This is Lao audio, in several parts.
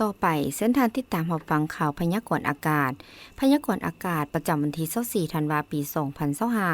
ຕໍ່ໄປ, ເຊີນທ່ານຕິດຕາມຮັບຟັງຂ່າວພະຍາກອນອາກາດ. ພະຍາກອນອາກາດປະຈຳວັນທີຊາວສີ່ ທັນວາ ປີສອງພັນຊາວຫ້າ.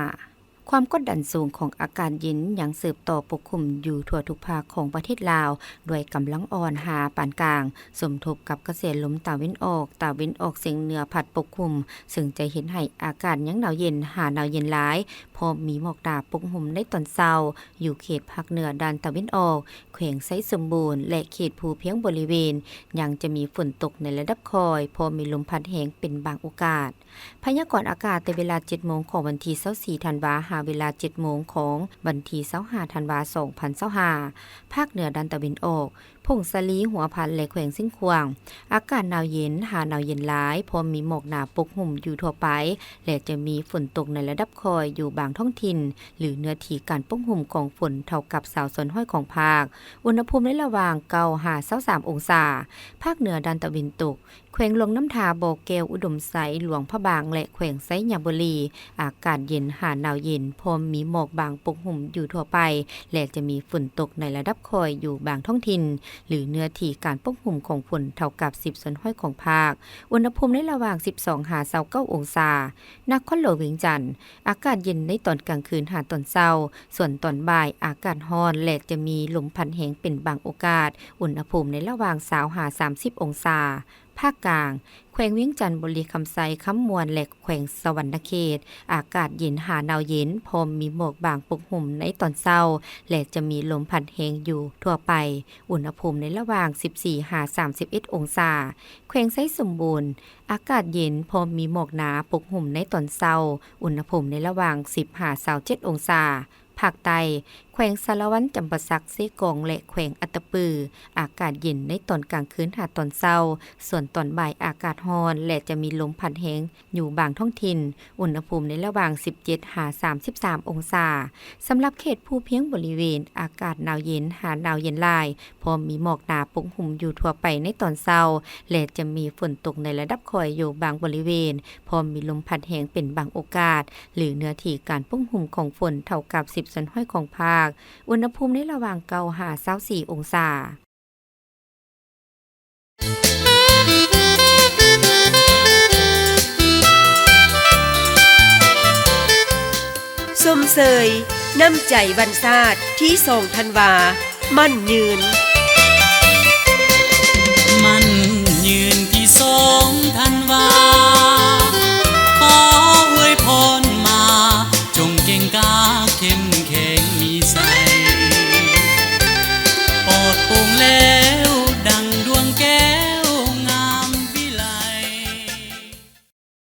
ຄວາມກົດດັນສູງຂອງອາກາດເຢັນຍັງສືບຕໍ່ປົກຄຸມຢູ່ທົ່ວທຸກພາກຂອງປະເທດລາວ ດ້ວຍກຳລັງອ່ອນຫາປານກາງ, ສົມທົບກັບກະແສລົມຕາເວັນອອກ, ຕາເວັນອອກສຽງເໜືອພັດປົກຄຸມ, ເຊິ່ງຈະເຮັດໃຫ້ອາກາດຍັງໜາວເຢັນ ຫາໜາວເຢັນຫຼາຍ, ພ້ອມມີໝອກໜາປົກຫຸ້ມໃນຕອນເຊົ້າ. ຢູ່ເຂດພາກເໜືອດ້ານຕາເວັນອອກ, ແຂວງໄຊສົມບູນ ແລະ ເຂດພູພຽງບໍລິເວນ ຍັງຈະມີຝົນຕົກໃນລະດັບຄ່ອຍ, ພ້ອມມີລົມພັດແຮງເປັນບາງໂອກາດ. ພະຍາກອນອາກາດແຕ່ເວລາເຈັດໂມງຂອງວັນທີຊາວສີ່ ທັນວາ ຫາເວລາເຈັດໂມງຂອງວັນທີຊາວຫ້າ ທັນວາ ສອງພັນຊາວຫ້າ. ພາກເໜືອດ້ານຕາເວັນອອກ, ຜົ້ງສາລີ, ຫົວພັນ ແລະ ແຂວງຊຽງຂວາງ, ອາກາດໜາວເຢັນ ຫາໜາວເຢັນຫຼາຍ, ພ້ອມມີໝອກໜາປົກຫຸ້ມຢູ່ທົ່ວໄປ ແລະ ຈະມີຝົນຕົກໃນລະດັບຄ່ອຍຢູ່ບາງທ້ອງຖິ່ນ ຫຼື ເນື້ອທີ່ການປົກຫຸ້ມຂອງຝົນເທົ່າກັບຊາວສ່ວນຮ້ອຍຂອງພາກ. ອຸນຫະພູມໃນລະຫວ່າງເກົ້າຫາຊາວສາມອົງສາ. ພາກເໜືອດ້ານຕາເວັນຕົກ, ແຂວງຫຼວງນ້ຳທາ, ບໍ່ແກ້ວ, ອຸດົມໄຊ, ຫຼວງພະບາງ ແລະ ແຂວງໄຊຍະບູລີ, ອາກາດເຢັນຫາໜາວເຢັນ, ພ້ອມມີໝອກບາງປົກຫຸ້ມຢູ່ທົ່ວໄປ ແລະ ຈະມີຝົນຕົກໃນລະດັບຄ່ອຍຢູ່ບາງທ້ອງຖິ່ນ ຫຼື ເນື້ອທີ່ການປົກຫຸ້ມຂອງຝົນເທົ່າກັບສິບສ່ວນຮ້ອຍຂອງພາກ. ອຸນຫະພູມໃນລະຫວ່າງສິບສອງຫາຊາວເກົ້າອົງສາ. ນະຄອນຫຼວງວຽງຈັນ, ອາກາດເຢັນໃນຕອນກາງຄືນຫາຕອນເຊົ້າ, ສ່ວນຕອນບ່າຍອາກາດຮ້ອນ ແລະ ຈະມີລົມພັດແຮງເປັນບາງໂອກາດ, ອຸນຫະພູມໃນລະຫວ່າງຊາວຫາສາມສິບອົງສາ. ພາກກາງ, ແຂວງວຽງຈັນ, ບໍລິຄຳໄຊ, ຄຳມ່ວນ ແລະ ແຂວງສະຫວັນນະເຂດ, ອາກາດເຢັນຫາໜາວເຢັນ, ພ້ອມມີໝອກບາງປົກຫຸ້ມໃນຕອນເຊົ້າ ແລະ ຈະມີລົມພັດແຮງຢູ່ທົ່ວໄປ, ອຸນຫະພູມໃນລະຫວ່າງສິບສີ່ຫາສາມສິບເອັດອົງສາ. ແຂວງໄຊສົມບູນ, ອາກາດເຢັນ ພ້ອມມີໝອກໜາປົກຫຸ້ມໃນຕອນເຊົ້າ, ອຸນຫະພູມໃນລະຫວ່າງສິບຫາຊາວເຈັດອົງສາ. ພາກໃຕ້, ແຂວງສາລະວັນ, ຈຳປາສັກ, ເຊກອງ ແລະ ແຂວງອັດຕະປື, ອາກາດເຢັນໃນຕອນກາງຄືນຫາຕອນເຊົ້າ, ສ່ວນຕອນບ່າຍອາກາດຮ້ອນ ແລະ ຈະມີລົມພັດແຮງຢູ່ບາງທ້ອງຖິ່ນ, ອຸນຫະພູມໃນລະຫວ່າງສິບເຈັດຫາສາມສິບສາມອົງສາ. ສຳລັບເຂດພູພຽງບໍລິເວນ, ອາກາດໜາວເຢັນ ຫາໜາວເຢັນຫຼາຍ, ພ້ອມມີໝອກໜາປົກຫຸ້ມຢູ່ທົ່ວໄປໃນຕອນເຊົ້າ ແລະ ຈະມີຝົນຕົກໃນລະດັບຄ່ອຍຢູ່ບາງບໍລິເວນ, ພ້ອມມີລົມພັດແຮງເປັນບາງໂອກາດ ຫຼື ເນື້ອທີ່ການປົກຫຸ້ມຂອງຝົນເທົ່າກັບສິບສ່ວນຮ້ອຍຂອງພາກ, ອຸນຫະພູມໃນລະຫວ່າງເກົ້າຫາຊາວສີ່ອົງສາ. ຊົມເຊີຍນ້ຳໃຈວັນຊາດ ທີສອງ ທັນວາ ໝັ້ນຍືນ.